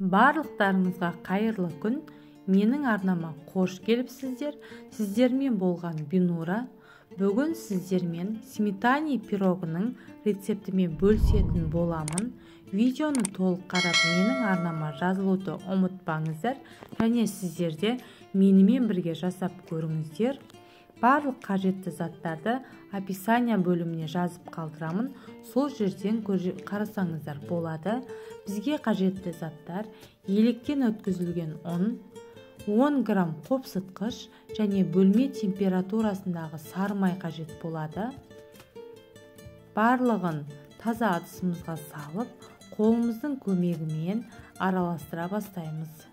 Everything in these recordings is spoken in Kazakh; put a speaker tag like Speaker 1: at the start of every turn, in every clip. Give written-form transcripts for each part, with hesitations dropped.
Speaker 1: Барлықтарыңызға қайырлы күн. Менің арнама қош келіпсіздер. Сіздермен болған Бинура. Бүгін сіздермен сметани пирогының рецептімен бөлісетін боламын. Видеоны толық қарап, менің арнама жазылуды ұмытпаңыздар және сіздерде менімен бірге жасап көріңіздер. Барлық қажетті заттарды описание бөліміне жазып қалдырамын. Сол жерден қарасаңыздар болады. Бізге қажетті заттар: електен өткізілген ұн, 10 грамм қопсытқыш және бөлме температурасындағы сары май қажет болады. Барлығын таза ыдысымызға салып, қолымыздың көмегімен араластыра бастаймыз.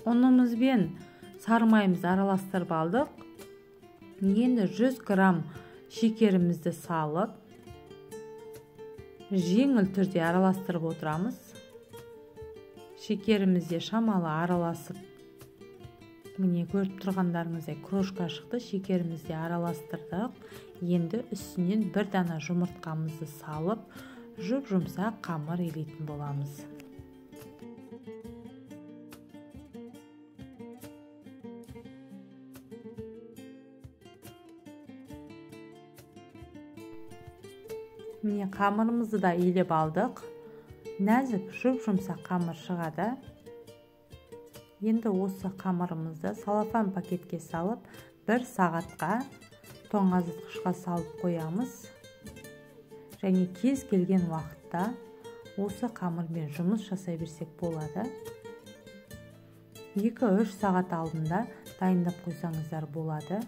Speaker 1: Ұнымызбен сары майымызды араластырып алдық. Енді 100 грамм шекерімізді салып, жеңіл түрде араластырып отырамыз. Шекеріміз де шамалы араласып, міне көріп тұрғандарыңыздай крошка шықты. Шекерімізді араластырдық. Енді үстінен бір дана жұмыртқамызды салып, жұп-жұмсақ қамыр илейтін боламыз. Міне қамырымызды да илеп алдық. Нәзік жұп-жұмсақ қамыр шығады. Енді осы қамырымызды салафан пакетке салып, 1 сағатқа тоңазытқышқа салып қоямыз. Және кез келген уақытта осы қамырмен жұмыс жасай берсек болады. 2-3 сағат алдында дайындап қойсаңыздар болады.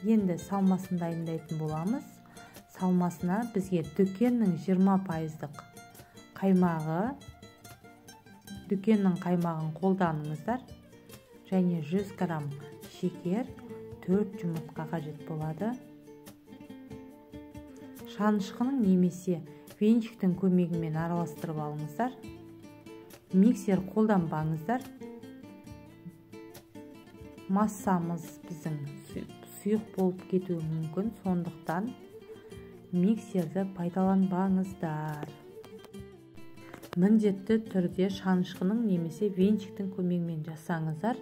Speaker 1: Енді салмасын дайындайтын боламыз. Салмасына бізге дүкеннің 20% қаймағы, дүкеннің қаймағын қолданыңыздар, және 100 грамм шекер, 4 жұмыртқа қажет болады. Шанышқының немесе венчиктің көмегімен араластырып алыңыздар. Миксер қолданбаңыздар. Массамыз біздің сұйық болып кетуі мүмкін, сондықтан миксерді пайдаланбаңыздар. Міндетті түрде шанышқының немесе венчиктің көмегімен жасаңыздар.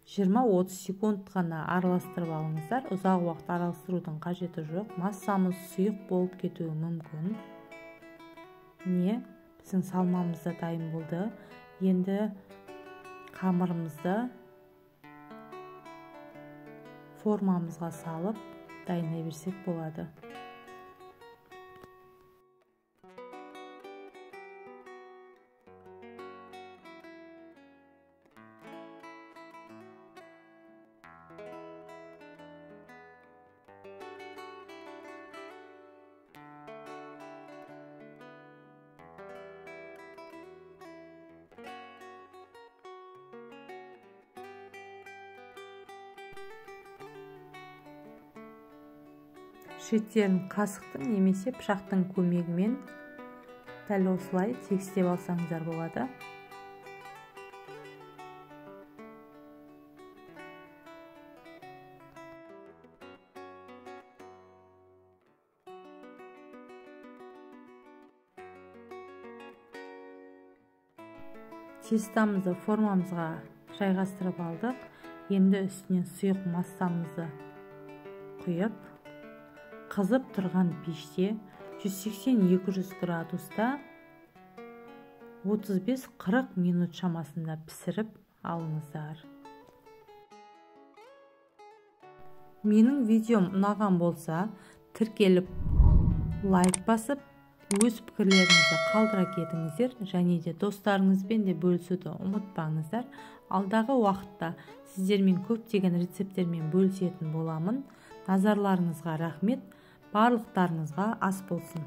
Speaker 1: 20-30 секунд қана араластырып алыңыздар. Ұзақ уақыт араластырудың қажеті жоқ. Массамыз сұйық болып кетуі мүмкін. Міне, біздің салмамыз да дайын болды. Енді қамырымызды формамызға салып дайындай берсек болады. Шеттерін қасықтың немесе пышақтың көмегімен дәл осылай тегістеп алсаңыздар болады. Тестамызды формамызға жайғастырып алдық. Енді үстінен сұйық массамызды құйып, қызып тұрған пеште 180-200 градуста 35-40 минут шамасында пісіріп алыңыздар. Менің видеом ұнаған болса, тіркеліп, лайк басып, өз пікірлеріңізді қалдыра кетіңіздер және де достарыңызбен де бөлісуді ұмытпаңыздар. Алдағы уақытта сіздермен көптеген рецепттермен бөлісетін боламын. Назарларыңызға рахмет. Барлықтарыңызға ас болсын.